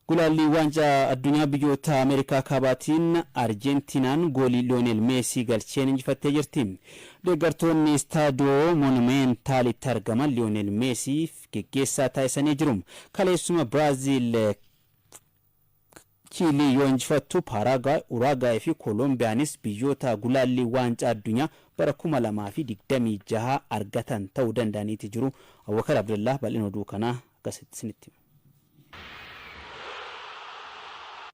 Gulaallii waancaa addunyaa biyyoota Ameerikaa Kaabaatiin Arjentiinaan goolii Liyoonel Meesii galcheen injifattee jirti. Deeggartoonni Istaadiyoo Monumeentaalitti argaman Liyoonel Meesiif geggeessaa taasisanii jiru. Kaleessuma Biraaziil Chiilii yoo injifattu Paaraagaay, Uraagaay fi Kolombiyaanis biyyoota gulaallii waancaa addunyaa bara 2026 argatan ta'uu danda'aniiti jiru. Abubakar Abdallaa bal'ina oduu kanaa akkasitti isinitti hima.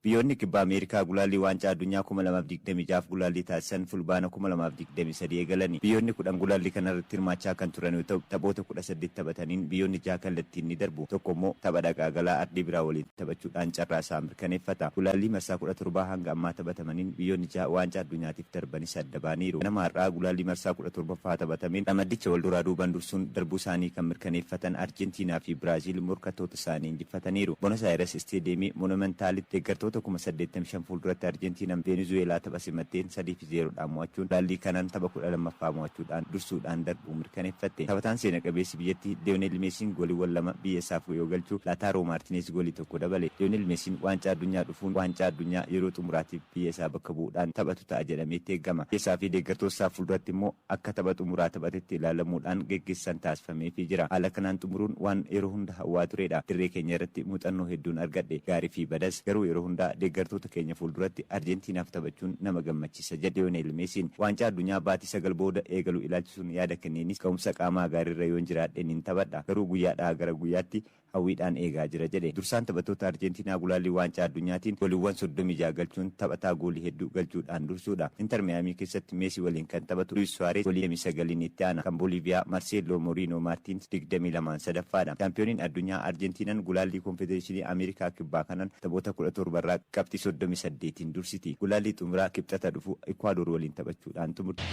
Biyyoonni Kibba Ameerikaa gulaallii Waancaa Addunyaa 2026f gulaallii taasisan Fulbaana 2023 eegalani. Biyyoonni 10 gulaallii kanarratti hirmaachaa kan turan yoo ta'u, taphoota 18 taphataniin biyyoonni jaha kallattiin ni darbu, tokko immoo tapha dhaqaa galaa ardii biraa waliin taphachuudhaan carraa isaa mirkaneeffata. Gulaallii marsaa 17 hanga ammaa taphatamaniin biyyoonni jaha Waancaa Addunyaatiif darbanis adda ba'aniiru. Ganama har'aa gulaallii marsaa 17ffaa taphatameen ramaddicha walduraa duubaan dursuun darbuusaanii kan mirkaneeffatan Arjentiinaa fi Biraaziil morkattoota isaanii injifataniiru. Bonas Ayiras Isteediyeemii Monomentaalitti deeggartoota 85,000 fuulduratti Arjentiinaan Veenizuweelaa tapha simatteen 3 fi 0 dhaan mo'achuun gulaallii kanaan tapha 12ffaa mo'achuudhaan dursuudhaan darbuu mirkaneeffatte. Taphataan seena qabeessi biyyattii Liyoonel Meesiin gooliiwwan lama biyya isaaf yoo galchu Laataaroo Maartineez goolii tokko dabale. Liyoonel Meesiin Waancaa Addunyaa dhufuun Waancaa Addunyaa yeroo xumuraatiif biyya isaa bakka bu'uudhaan taphatu ta'a jedhameetti eegama. Biyya isaa fi deeggartoota isaa fuulduratti immoo akka tapha xumuraa taphatetti ilaalamuudhaan geggeessaan taasifameefii jira. Haala kanaan xumuruun waan yeroo hunda hawwaa turedha. Dirree keenya irratti muuxannoo hedduun argadhe. Gaarii fi badas. Garuu yeroo hundaa deeggartoota keenya fuulduratti Arjentiinaaf taphachuun nama gammachiisa jedhe Liyooneel Meesiin. Waancaa Addunyaa baatii 9 booda eegalu ilaalchisuun yaada kenneenis ga'umsa qaamaa gaariirra yoon jiraadhe nin taphadha. Garuu guyyaadhaa gara guyyaatti hawwiidhaan eegaa jira jedhe. Dursaan taphattoota Arjentiinaa gulaallii Waancaa Addunyaatiin gooliiwwan 36 galchuun taphataa goolii hedduu galchuudhaan dursuudha. Intar Miyaamii keessatti Meesii waliin kan taphatu Luwis Suwaareez goolii 29n itti aana. Kan Booliiviyaa Marseelloo Moriinoo Maartiins 22n sadaffaadha. Shaampiyooniin Addunyaa Arjentiinan gulaallii Konfedereeshinii Ameerikaa Kibbaa kanaan taphoota 17 irraa qabxii 38n dursiti. Gulaallii xumuraa Kibxata dhufu Ikuwaadoor waliin taphachuudhaan xumurti.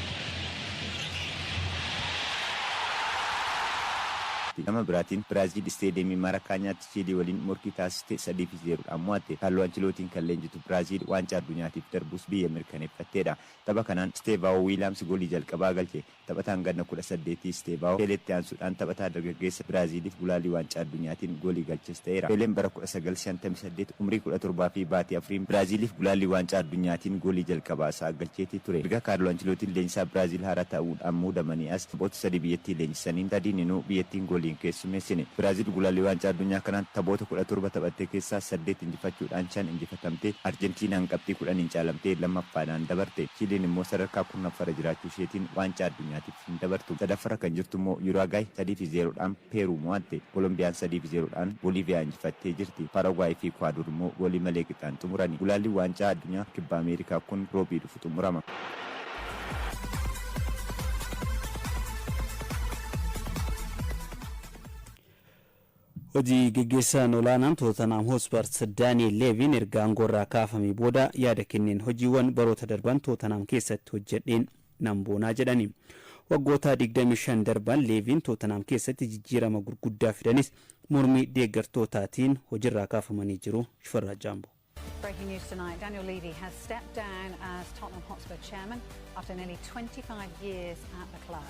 Gama biraatiin Biraaziil Isteediyeemii Maarakaanyaatti Chiilii waliin morkii taasiste 3 fi 0 dhaan mo'atte. Kaarloo Anchilootiin kan leenjitu Biraaziil Waancaa Addunyaatiif darbuus biyya mirkaneeffatteedha. Tapha kanaan Isteevaawoo Wiiliyaams goolii jalqabaa galche. Taphataan ganna 18 Isteevaawoo, Peeleetti aansuudhaan taphataa dargaggeessa Biraaziiliif gulaalii Waancaa Addunyaatiin goolii galches ta'eera. Peeleen bara 1958 umrii 17 fi baatii afuriin Biraaziiliif gulaallii Waancaa Addunyaatiin goolii jalqabaa isaa galcheetii ture. Erga Kaarloo Anchilootiin leenjisaa Biraaziil haaraa ta'uudhaan muudamanii as taphoota sadii biyyattii leenjisaniin sadiininuu biyyattiin goolii hin keessummeessine. Biraaziil gulaallii Waancaa Addunyaa kanaan taphoota 17 taphatte keessaa saddeet injifachuudhaan shan injifatamtee Arjentiinaan qabxii 10n caalamtee lammaffaadhaan dabarte. Chiiliin immoo sadarkaa 10ffarra jiraachuu isheetiin Waancaa Addunyaatiif hin dabartu. Sadaffarra kan jirtu immoo Yuraagaay 3 fi 0 dhaan Peeruu mo'atte. Kolombiyaan 3 fi 0 dhaan Booliiviyaa injifattee jirti. Paaraaguwaay fi Ekuwaadoor immoo goolii malee qixaan xumurani. Gulaalliin Waancaa Addunyaa Kibba Ameerikaa kun Roobii dhufu xumurama. Hojii geggeessaan olaanaan Tootanhaam Hotspurs Daani'el Leeviin erga aangoorraa kaafamee booda yaada kenneen hojiiwwan baroota darban Tootanhaam keessatti hojjedheen nan boonaa jedhani. Waggoota 25 darban Leeviin Tootanhaam keessatti jijjiirama gurguddaa fidanis mormii deeggartootaatiin hojirraa kaafamanii jiru. Shifarraa Jaamboo. Breaking news tonight, Daniel Levy has stepped down as Tottenham Hotspur chairman after nearly 25 years at the club.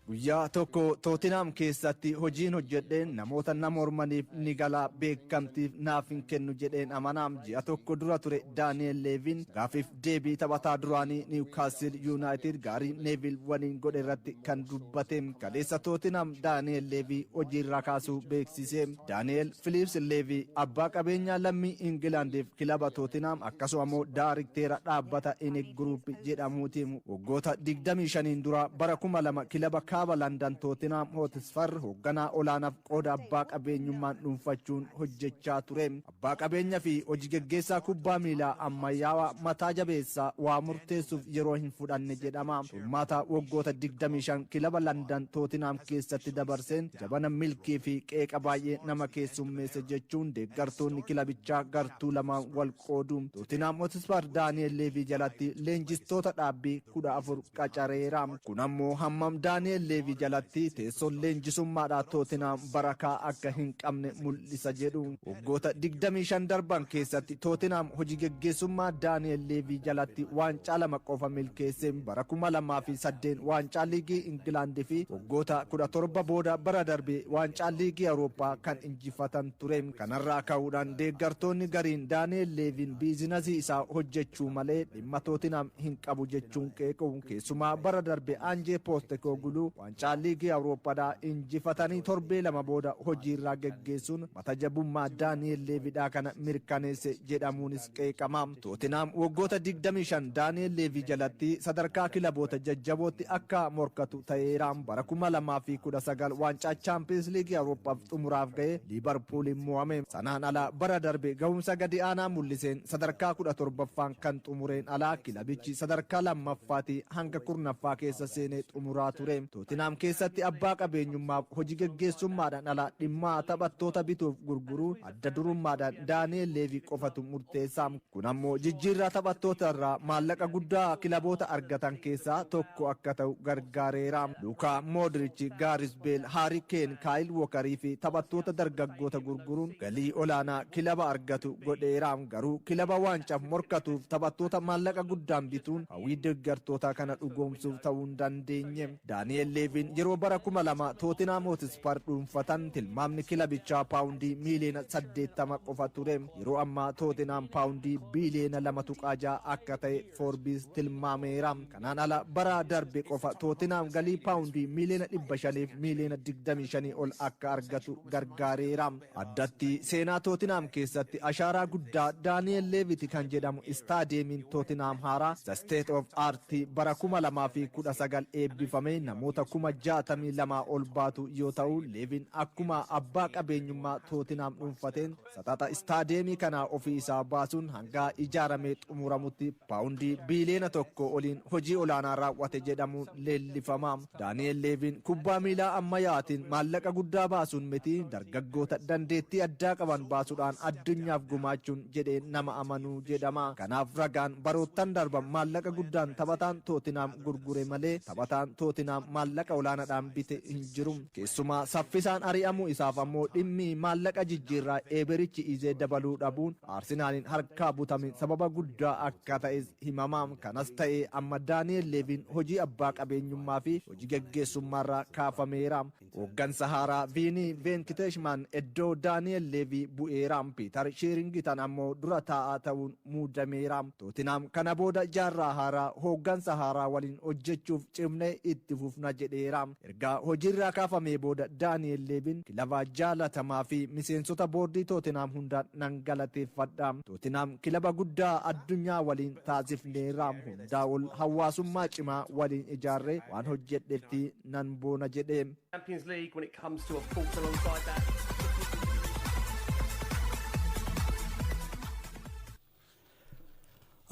Guyyaa tokko Tootinhaam keessatti hojiin hojjedheen namoota na mormaniif ni gala, beekamtiif naaf hin kennu jedheen amana. Ji'a tokko dura ture Daani'el Leeviin gaafiif deebii taphataa duraanii Niwukaasil Yuunaayitid Gaarii Neevil waliin godhe irratti kan dubbate. Kaleessa Tootinhaam Daani'el Leevii hojiirraa kaasuu beeksise. Daani'el Filiips Leevii abbaa qabeenyaa lammii Ingilaandiif kilaba Tootinhaam akkasuma immoo daarikteera dhaabbata Inik Group jedhamuuti. Waggoota 25n dura bara 2000 kilaba Kaaba Landan Tootinhaam Hootispar hoogganaa olaanaaf qooda abbaa qabeenyummaan dhuunfachuun hojjechaa ture. Abbaa qabeenya fi hoji geggeessaa kubbaa miilaa ammayyaawaa mataa jabeessa waa murteessuuf yeroo hin fudhanne jedhama. Turmaata waggoota 25 kilaba Landan Tootinhaam keessatti dabarseen jabana milkii fi qeeqa baay'ee nama keessummeesse jechuun deeggartoonni kilabichaa gartuu lamaan wal qoodu. Tootinhaam Hootispar Daani'el Leevii jalatti leenjistoota dhaabbii 14 qacareera. Kun ammoo hammam Daani'el Daani'el Leevii jalatti teessoon leenjisummaadhaa Tootenaam barakaa akka hin qabne mul'isa jedhu. Waggoota 25 darban keessatti Tootenaam hojii geggeessummaa Daani'el Leevii jalatti waancaa lama qofa milkeesse. Bara 2008 waancaa liigii Ingilaandii fi waggoota 17 booda bara darbe waancaa liigii Awurooppaa kan injifatan ture. Kanarraa ka'uudhaan deeggartoonni gariin Daani'el Leeviin biizinasii isaa hojjechuu malee dhimma Tootenaam hin qabu jechuun qeequ. Keessumaa bara darbe Anjee Postecoglou waancaa liigii Awurooppaadhaa injifatanii torbee 2 booda hojiirraa geggeessuun mata jabummaa Daani'el Leeviidhaa kana mirkaneesse jedhamuunis qeeqama. Tootenaam waggoota 25 Daani'el Leevii jalatti sadarkaa kilaboota jajjabootti akka morkatu ta'eera. Bara 2019 waancaa Chaampiyoons Liigii Awurooppaaf xumuraaf ga'e Liibarpuuliin mo'ame. Sanaan ala bara darbe ga'umsa gadi aanaa mul'iseen sadarkaa 17ffaan kan xumureen alaa kilabichi sadarkaa lammaffaati hanga 10ffaa keessa seenee xumuraa ture. Tootenaam keessatti abbaa qabeenyummaaf hojii geggeessummaadhaan ala dhimma taphattoota bituuf gurguruu adda durummaadhaan Daani'el Leevii qofatu murteessa. Kun ammoo jijjiirraa taphattoota irraa maallaqa guddaa kilaboota argatan keessaa tokko akka ta'u gargaareera. Luukaa Moodrichi, Gaaris Beel, Haari Keen, Kaayil Wokarii fi taphattoota dargaggoota gurguruun galii olaanaa kilaba argatu godheera. Garuu kilaba waancaaf morkatuuf taphattoota maallaqa guddaan bituun hawwii deeggartoota kana dhugoomsuuf ta'uu hin dandeenye. Daani'el Leeviin yeroo bara 2000 Tootenaam Hotspur dhuunfatan tilmaamni kilabichaa paawundii miiliyoona 80 qofa ture. Yeroo ammaa Tootenaam paawundii biiliyoona 2.6 akka ta'e Forbes tilmaameera. Kanaan ala bara darbe qofa Tootenaam galii paawundii miiliyoona 500 fi miiliyoona 25 ol akka argatu gargaareera. Addatti seenaa Tootenaam keessatti ashaaraa guddaa Daani'el Leeviti kan jedhamu istaadiyeemiin Tootenaam haaraa The State of Art bara 2019 eebbifame namoota 62,000 ol baatu yoo ta'u, Leevin akkuma abbaa qabeenyummaa Tootenaam dhuunfateen saxaxa istaadiyeemii kanaa ofii isaa baasuun hanga ijaaramee xumuramutti paawundii biiliyoona 1 oliin hojii olaanaa raawwate jedhamuun leellifama. Daani'el Leevin kubbaa miilaa ammayyaatiin maallaqa guddaa baasuun miti, dargaggoota dandeettii addaa qaban baasuudhaan addunyaaf gumaachuun jedhee nama amanuu jedhama. Kanaaf ragaan baroottan darban maallaqa guddaan taphataan Tootenaam gurgure malee taphataan Tootenaam maallaqa olaanaadhaan bite hin jiru. Keessumaa saffisaan ari'amuu isaaf ammoo dhimmi maallaqa jijjiirraa Eeberichi Izee dabaluu dhabuun Arsenaaliin harkaa butame sababa guddaa akka ta'es himama. Kanas ta'e amma Daani'el Leeviin hojii abbaa qabeenyummaa fi hojii geggeessummaarraa kaafameera. Hooggansa haaraa Viinii Veenkiteeshmaan iddoo Daani'el Leevii bu'eera. Piitar Sheeringitan ammoo dura taa'aa ta'uun muudameera. Tootenaam kana booda jaarraa haaraa hooggansa haaraa waliin hojjechuuf cimnee itti fufna jedheera. Erga hojiirraa kaafamee booda Daani'el Leeviin kilaba jaalatamaa fi miseensota boordii Tootenaam hunda nan galateeffadha. Tootenaam kilaba guddaa addunyaa waliin taasifneerra. Hundaa ol hawaasummaa cimaa waliin ijaarree waan hojjedhetti nan boona jedhe. Champions League when it comes to, of course, alongside that.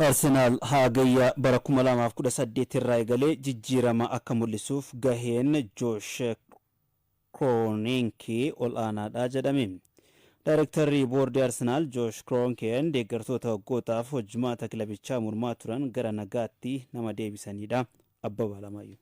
Arsenaal hagayya bara 2018 irraa eegalee jijjiirama akka mul'isuuf gaheen Joosh Krooneenkee ol aanaadha jedhame. Daayirektarri boordii Arsenaal Joosh Kroonkeen deeggartoota waggootaaf hojmaata kilabichaa mormaa turan gara nagaatti nama deebisanidha. Abbabaa Lamaayyuu.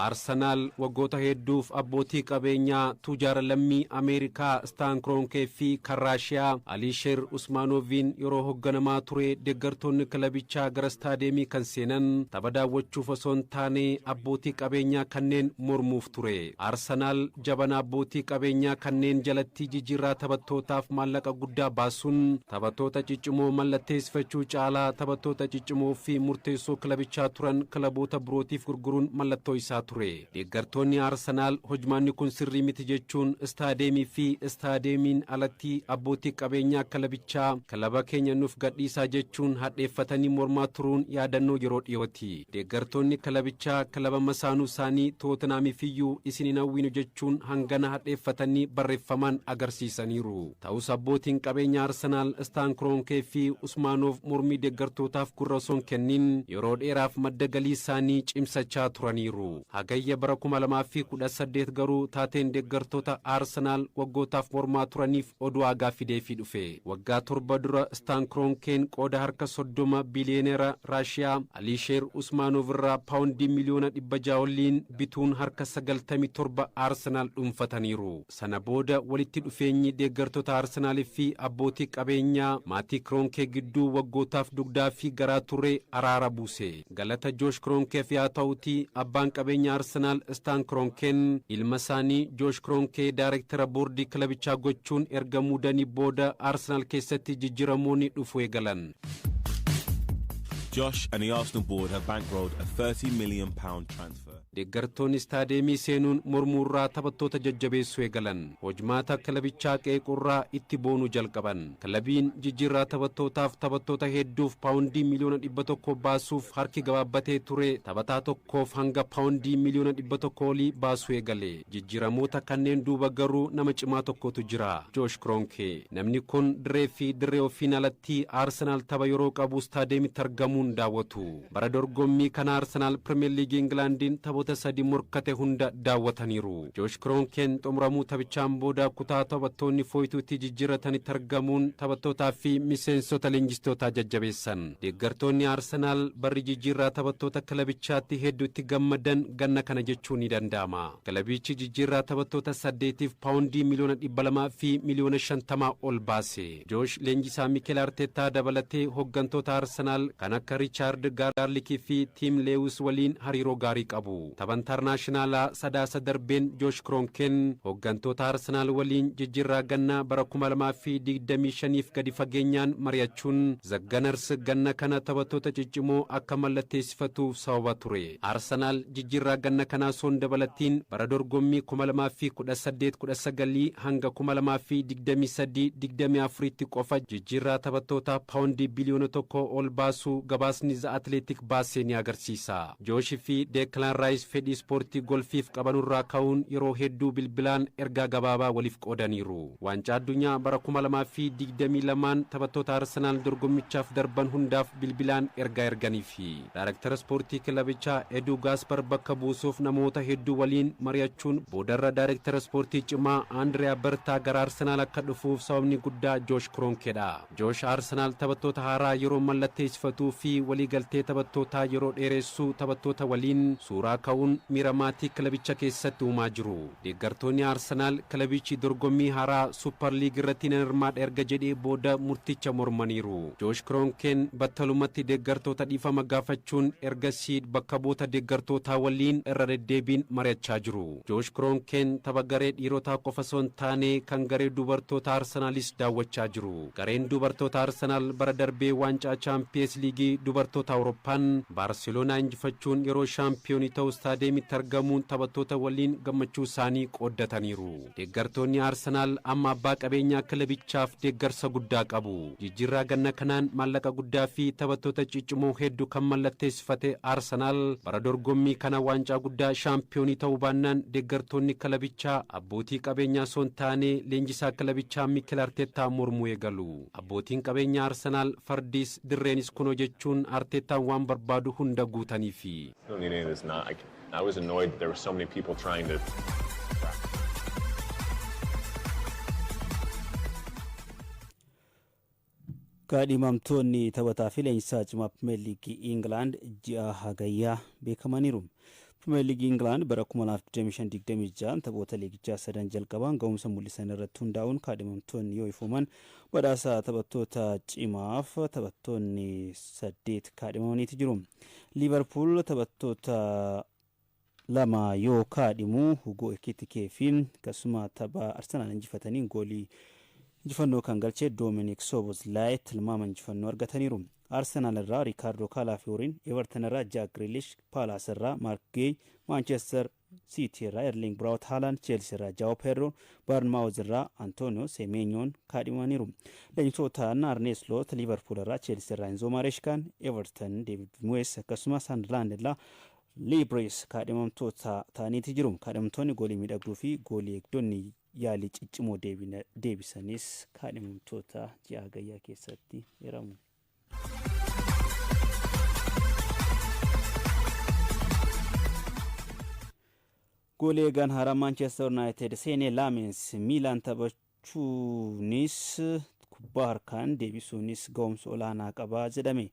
Arsenaal waggoota hedduuf abbootii qabeenyaa tujaara lammii Ameerikaa Staan Kroonkee fi kan Raashiyaa Aliisheer Usmaanoviin yeroo hoogganamaa ture deeggartoonni kilabichaa gara istaadeemii kan seenan tapha daawwachuuf osoo hin taane abbootii qabeenyaa kanneen mormuuf ture. Arsenaal jabana abbootii qabeenyaa kanneen jalatti jijjiirraa taphattootaaf maallaqa guddaa baasuun taphattoota ciccimoo mallatteessifachuu caalaa taphattoota ciccimoo fi murteessoo kilabichaa turan kilaboota birootiif gurguruun mallattoo isaa ture. Deeggartoonni Arsenaal hojmaanni kun sirrii miti jechuun istaadeemii fi istaadeemiin alatti abbootii qabeenyaa kilabichaa kilaba keenya nuuf gadhiisaa jechuun hadheeffatanii mormaa turuun yaadannoo yeroo dhiyooti. Deeggartoonni kilabichaa kilaba masaanuu isaanii Tootenaamiifiyyuu isin hin hawwinu jechuun hangana hadheeffatanii barreeffamaan agarsiisaniiru. Ta'us abbootiin qabeenya Arsenaal Staan Kroonkee fi Usmaanoof mormii deeggartootaaf gurra osoo hin kennin yeroo dheeraaf madda galii isaanii cimsachaa turaniiru. Hagayya bara 2018 garuu taateen deeggartoota Aarsenaal waggootaaf mormaa turaniif oduu hagaa fideefii dhufe. Waggaa 7 dura Staan Kroonkeen qooda harka 30 biliyeenera Raashiyaa Aliisheer Usmaanov irraa paawundii miliyoona 600 oliin bituun harka 97 Aarsenaal dhuunfataniiru. Sana booda walitti dhufeenyi deeggartoota Aarsenaalii fi abbootii qabeenyaa maatii Kroonkee gidduu waggootaaf dugdaa fi garaa ture araara buuse. Galata Joosh Kroonkeef yaa ta'utii, abbaan qabeenya Arsenaal Staan Kroonkeen ilma isaanii Joosh Kroonkee daayirektara boordii kilabichaa gochuun erga muudanii booda Arsenaal keessatti jijjiiramoonni dhufu eegalan. Josh and the Arsenal board have bankrolled a £30 million transfer. Deeggartoonni istaadeemii seenuun mormuurraa taphattoota jajjabeessuu eegalan. Hojmaata kilabichaa qeequrraa itti boonuu jalqaban. Kilabiin jijjiirraa taphattootaaf taphattoota hedduuf paawundii miliyoona 100 baasuuf harki gabaabbatee ture taphataa tokkoof hanga paawundii miliyoona 100 olii baasuu eegale. Jijjiiramoota kanneen duuba garuu nama cimaa tokkotu jira: Joosh Kroonkee. Namni kun dirree fi dirree ofiin alatti Aarsenaal tapha yeroo qabu istaadeemitti argamuun daawwatu. Bara dorgommii kana Aarsenaal Pirimeer Liigii Ingilaandiin taphoota sadi morkate hunda daawwataniiru. Joosh Kroonkeen xumuramuu taphichaan booda kutaa taphattoonni fooyituutti jijjiirratanitti argamuun taphattootaa fi miseensota leenjistootaa jajjabeessan. Deeggartoonni Aarsenaal barri jijjiirraa taphattoota kilabichaatti hedduu itti gammadan ganna kana jechuun ni danda'ama. Kilabichi jijjiirraa taphattoota saddeetiif paawundii miliyoona 250 ol baase. Joosh leenjisaa Mikel Arteetaa dabalatee hooggantoota Aarsenaal kan akka Riichaard Gaarlikii fi Tiim Leewis waliin hariiroo gaarii qabu. Tapha intarnaashinaalaa Sadaasa darbeen Joosh Kroonkeen hooggantoota Arsenaal waliin jijjiirraa gannaa bara 2025f gadi fageenyaan mari'achuun The Gunners ganna kana taphattoota ciccimoo akka mallatteessifatuuf sababa ture. Arsenaal jijjiirraa ganna kanaa soon dabalattiin bara dorgommii 2018-19 hanga 2023-24tti qofa jijjiirraa taphattoota paawundii biliyoona 1 ol baasuu gabaasni The Athletic baasee ni agarsiisa. Joosh fi Deeklaan Raayis fedhii ispoortii golfiif qabanurraa ka'uun yeroo hedduu bilbilaan ergaa gabaabaa waliif qoodaniiru. Waancaa addunyaa bara 2022 taphattoota Arsenaal dorgommichaaf darban hundaaf bilbilaan ergaa erganiifi. Daaraktara ispoortii kilabichaa Eduu Gaaspar bakka buusuuf namoota hedduu waliin mari'achuun boodarra daaraktara ispoortii cimaa Andiriyaa Bertaa gara Arsenaal akka dhufuuf sababni guddaa Joosh Kroonkedha. Joosh Arsenaal taphattoota haaraa yeroo mallatteessifatuu fi waliigaltee taphattootaa yeroo dheeressuu taphattoota waliin suuraa ka'uun miira maatii kilabicha keessatti uumaa jiru. Deeggartoonni Arsenaal kilabichi dorgommii haaraa Super League irratti nan hirmaadha erga jedhee booda murticha mormaniiru. Joosh Kroonkeen battalumatti deeggartoota dhiifama gaafachuun ergasii bakka bu'oota deeggartootaa waliin irra deddeebiin mari'achaa jiru. Joosh Kroonkeen tapha garee dhiirotaa qofa osoo hin taane kan garee dubartoota Arsenaalis daawwachaa jiru. Gareen dubartoota Arsenaal bara darbee waancaa Chaampiyeens Liigii dubartoota Awurooppaan Baarseloonaa injifachuun yeroo shaampiyoonii ta'u istaadeemitti argamuun taphattoota waliin gammachuu isaanii qooddataniiru. Deeggartoonni Arsenaal amma abbaa qabeenyaa kilabichaaf deeggarsa guddaa qabu. Jijjiirraa ganna kanaan maallaqa guddaa fi taphattoota ciccimoo hedduu kan mallatteessifate Arsenaal bara dorgommii kana waancaa guddaa shaampiyoonii ta'uu baannaan deeggartoonni kilabichaa abbootii qabeenyaa osoo hin taane leenjisaa kilabichaa Mikel Arteetaa mormuu eegalu. Abbootiin qabeenyaa Arsenaal fardis dirreenis kunoo jechuun Arteetaan waan barbaadu hunda guutaniifi. Don't need any of this. Not. I was annoyed that there were so many people trying to. Kaadhimamtoonni taphataa fi leenjisaa cimaa Pirimeer Liigii Ingilaand ji'a Hagayyaa beekamaniiru. Pirimeer Liigii Ingilaand bara 2025-26 taphoota liigichaa sadan jalqabaan ga'umsa mul'isan irratti hundaa'uun kaadhimamtoonni yoo ifooman, badhaasa taphattoota cimaaf taphattoonni saddeet kaadhimamaniiti jiru. Liivarpuul taphattoota lama yoo kaadhimu, Hugoo Ekitikee fi akkasuma tapha Arsenaal injifatanii goolii injifannoo kan galche Doominik Soboslaay tilmaama injifannoo argataniiru. Arsenaal irraa Riikaardoo Kaalafiyooriin, Everton irraa Jaak Greelish, Paalaas irraa Maark Geey, Maanchestar Siitii irraa Erling Braut Haaland, Cheelsii irraa Jaawo Pedro, Barnmaawuz irraa Antonio Semenyoon kaadhimamaniiru. Leenjisotaan Arnee Sloot Liivarpuul irraa, Cheelsii irraa Enzo Maareshkaan, Everton David Moyes, akkasumas Sunderland irraa Lee Brice kaadhimamtoota ta'aniiti jiru. Kaadhimamtoonni goolii miidhagduu fi goolii eegdonni yaalii ciccimoo deebisanis kaadhimamtoota ji'a Hagayyaa keessatti hiramu. Goolii eegaan haaraa Maanchestar Yuunaayitid Seenee Laamens miilaan taphachuunis kubbaa harkaan deebisuunis ga'umsa olaanaa qaba jedhame.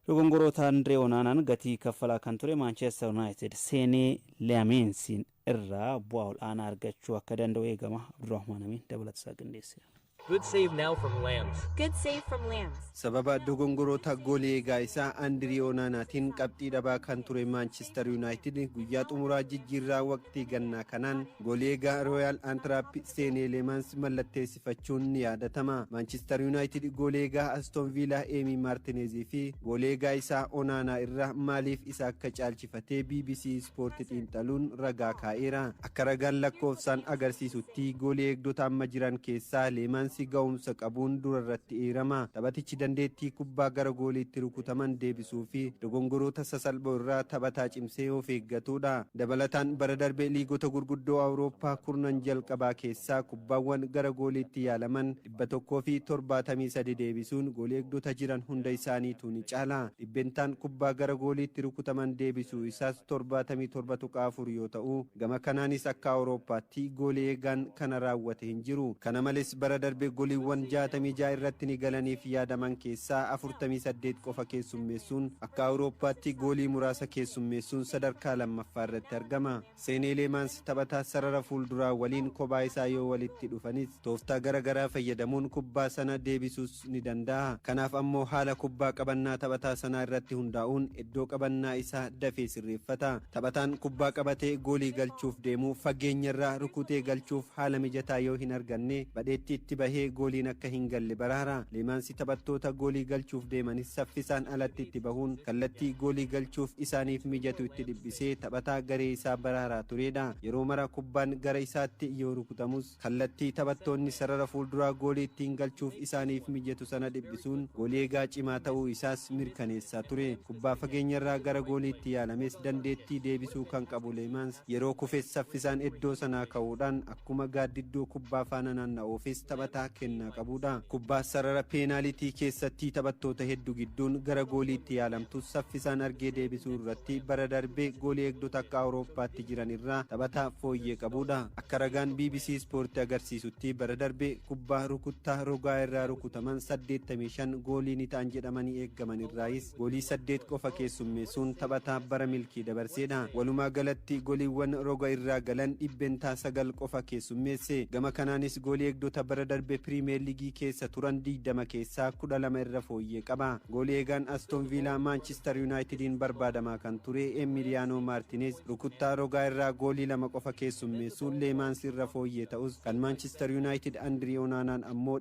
Dogongoroota Andree Onaanaan gatii kaffalaa kan ture Maanchestar Yuunaayitid Seenee Laamensiin irraa bu'aa olaanaa argachuu akka danda'u eegama. Abdurrahmaan Amin dabalata isaa qindeesseera. Good save now from Lambs. Good save from Lambs. Sababa dogongoroota goolii eegaa isaa Andirii Onaanaatiin qabxii dhabaa kan ture Maanchister Yuunaayitid guyyaa xumuraa jijjiirraa waqtii gannaa kanaan goolii eegaa Rooyaal Antiraap Seenee Leemans mallatteessifachuun ni yaadatama. Maanchister Yuunaayitid goolii eegaa Aston Viilaa Eemii Maartineezii fi goolii eegaa isaa Onaanaa irraa maaliif isa akka caalchifatee BBC Ispoortii xiinxaluun ragaa kaa'eera. Akka ragaan lakkoofsaan agarsiisutti, goolii eegdota amma jiran keessaa Leemansi ga'umsa qabuun durarratti eerama. Taphatichi dandeettii kubbaa gara gooliitti rukutaman deebisuu fi dogongoroota sasalphoo irraa taphataa cimsee of eeggatudha. Dabalataan, bara darbe liigota gurguddoo Awurooppaa 10n jalqabaa keessaa kubbaawwan gara gooliitti yaalaman 173 deebisuun goolii eegdota jiran hunda isaaniitu ni caala. Dhibbentaan kubbaa gara gooliitti rukutaman deebisuu isaas 77.4 yoo ta'u, gama kanaanis akka Awurooppaatti goolii eegaan kana raawwate hin jiru. Kana malees, bara darbe goliiwwan 66 irratti ni galaniif yaadaman keessaa 48 qofa keessummeessuun akka Awurooppaatti goolii muraasa keessummeessuun sadarkaa lammaffaa irratti argama. Seenee Leemaans taphataa sarara fuulduraa waliin kophaa isaa yoo walitti dhufanis tooftaa gara garaa fayyadamuun kubbaa sana deebisuus ni danda'a. Kanaaf ammoo haala kubbaa qabannaa taphataa sanaa irratti hundaa'uun iddoo qabannaa isaa dafee sirreeffata. Taphataan kubbaa qabatee goolii galchuuf deemu fageenyarraa rukutee galchuuf haala mijataa yoo hin arganne, badheetti itti bahee gooliin akka hin galle baraara. Leemaansi taphattoota goolii galchuuf deemanis saffisaan alatti itti bahuun kallattii goolii galchuuf isaaniif mijatu itti dhiphisee taphataa garee isaa baraaraa turedha. Yeroo mara kubbaan gara isaatti yoo rukutamus kallattii taphattoonni sarara fuulduraa goolii ittiin galchuuf isaaniif mijatu sana dhiphisuun goolii eegaa cimaa ta'uu isaas mirkaneessaa ture. Kubbaa fageenyarraa gara gooliitti yaalames dandeettii deebisuu kan qabu Leemaans, yeroo kufes saffisaan iddoo sanaa ka'uudhaan akkuma gaaddidduu kubbaa faana naanna'uufis taphataa kennaa qabudha. Kubbaa sarara peenaalitii keessatti taphattoota hedduu gidduun gara gooliitti yaalamtus saffisaan argee deebisuu irratti bara darbee goolii eegdota akka Awurooppaatti jiran irraa taphataa fooyyee qabudha. Akka ragaan BBC Ispoortii agarsiisutti, bara darbee kubbaa rukuttaa rogaa irraa rukutaman 85 goolii ni ta'an jedhamanii eeggaman irraayis goolii 8 qofa keessummeessuun taphataa bara milkii dabarseedha. Walumaa galatti gooliiwwan roga irraa galan 9% qofa keessummeesse. Gama kanaanis goolii eegdota bara darbe Piriimeer Liigii keessa turan 20 keessaa 12 irra fooyyee qaba. Goolii eegaan Aston Viilaa Maanchister Yuunaayitediin barbaadamaa kan ture Emiliyaanoo Maartineez rukuttaa rogaa irraa goolii 2 qofa keessummeessuun Leemaans irra fooyyee ta'us, kan Maanchister Yuunaayitid Andirii Onaanaan ammoo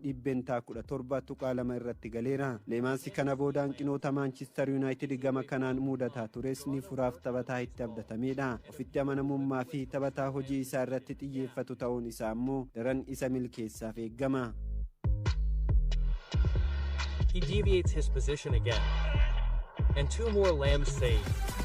17.2% irratti galeera. Leemaansi kana booda hanqinoota Maanchister Yuunaayitid gama kanaan mudataa tures ni furaaf taphataa itti abdatameedha. Ofitti amanamummaa fi taphataa hojii isaa irratti xiyyeeffatu ta'uun isaa ammoo daran isa milkeessaaf eeggama. He deviates his position again. And two more Lambs save.